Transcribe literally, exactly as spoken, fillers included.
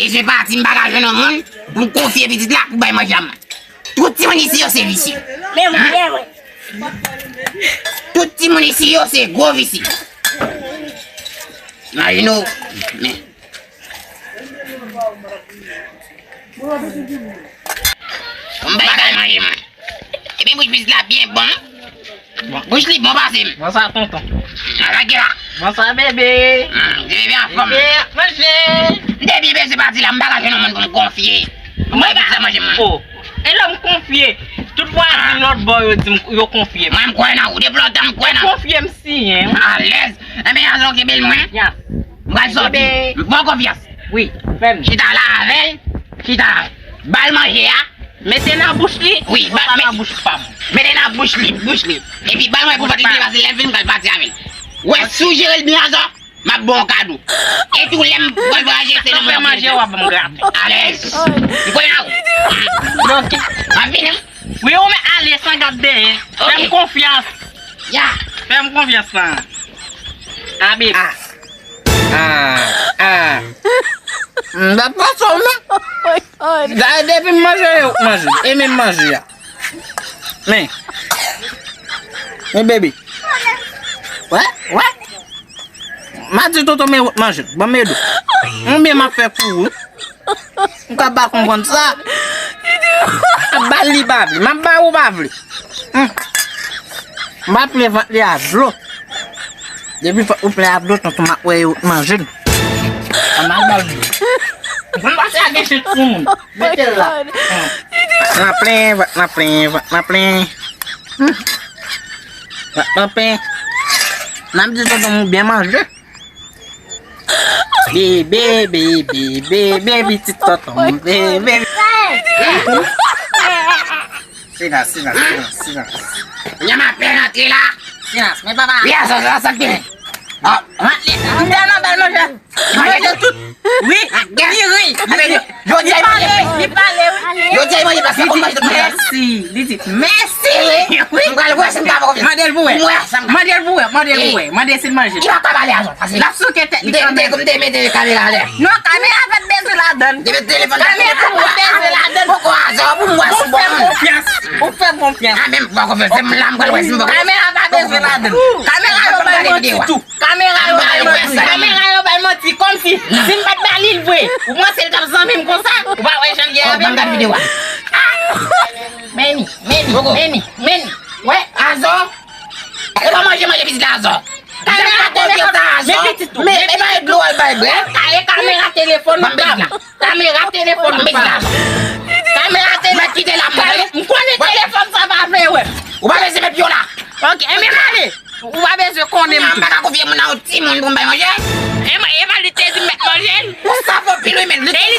E se pati m pa ka jwenn yon moun pou m konfye pitit la pou bay manje a mwen. Tout timoun isi yo se visye. Men mwen, men mwen. Tout timoun isi yo se gwo visye. Imajine w, men. M bay bay manje mwen. Ebyen bouch pitit la byen bon. Bouch li bon pase m. Bonswa tonton. Sa ki la? Bonswa bebe. Hmm, bebe anfòm. Bebe ap manje. M te byen bezwen pati la, m pa ka jwenn yon moun pou m konfye. M bay pitit la manje mwen. Oh. E lè m konfye. Tout vwazen lòt bò yo di m yo konfye m. Mwen m kwè nan ou, depi lontan m kwè nan ou. Konfye m siyen. Alèz. Enben Azò kenbe l mwen. Ya. M pral sòti. M fè w konfyans. Wi, fè m. Chita la avè l. Chita la avè l. Ba l manje a. Mete nan bouch li. Wi, ba pa nan bouch pa m. Mete nan bouch li, bouch li. Epi ba l manje pou vant li plen pase lè l vin m pral pati avè l. Wè si w jere l byen Azò, m ap ba w yon kado. E tou lè m pral vwayaje se nan mwen ap manje. W ap ban m grate. Alèz. M kwè nan ou. Ok. M ap vini. Wi, ou men ale san gad dèyè. Fè m konfyans. Ya. Fè m konfyans lan. A bebe. Ah. Ah, ah. M pa t panse w non. Dayè depi m manje yo manje. E menm manje a. Men. Men bebe. Wè, wè. M a di tonton men manje. Ban m ede w. Konbyen m ap fè pou ou? M ka pa konprann sa. M ap ba l li pa vle. M ap ba ou pa vle. Hmm. M ap plen vant li a dlo. Depi vant ou plen a dlo, tonton m ap wè yo manje l. An al ba l dlo. M pase a gen chit sou moun. Mete l la. Hmm. Vant lan plen, vant lan plen, vant lan plen. Hmm. Vant lan plen. N ap di tonton m byen manje. Bebe, bebe, bebe, pitit tonton, bebe. Silans, silans, silans, silans. Kounye a m ap fè rantre la. Silans, men papa. Wi, sa, sa, sa k genyen? Ah. Rantre, m tèlman ba l manje. Manje tout. Wi, li ri. Jodi a, li pale, li pale, wi. Jodi a, li manje paske konn manje tout manje. Mèsi. Li di mèsi. Wi. M pral wè si m ka fè konfyans. Mande l pou wè. M wè sa m ka. Mande l pou wè, mande l pou wè. Mande si l manje. Li pa ka pale a zòt. L ap souke tèt li kanmenm. M te mete kamera anlè. Non, kamera pa t bezwen ladann. Li mete telefòn nan. Kamera pa t bezwen ladann. Poko a zò pou m wè si bon. Ou fè m konfyans. Ou fè m konfyans. A menm fè konfyans. Se m la m pral wè si m bon. Kamera pa bezwen ladann. Kamera yo bay manti tou. Kamera yo bay manti. Kamera yo bay manti. Kòmsi si m pa t ba li l vre. Ou panse l t ap zanmi m konsa? Ou pa wè jan l ye avè m? Ban m gad videyo a. Meni, meni, meni, meni. Wè, Azò. E pa manje manje pitit la Azò. Kamera telefòn. Men pitit ou. Men e bay dlo al bay brè. E kamera telefòn ou pa. Kamera telefòn ou pa. Kamera telefòn. Mèt kite la mwen. M konnen telefòn sa pa vle wè. Ou pa bezwen met pye w la. Ok, enben m ale. Ou pa bezwen konnen m tou. M pa ka konfye moun nan yon timoun pou m bay manje. E pa li te di m mèt manje l? Ou saf anpil wi men. E li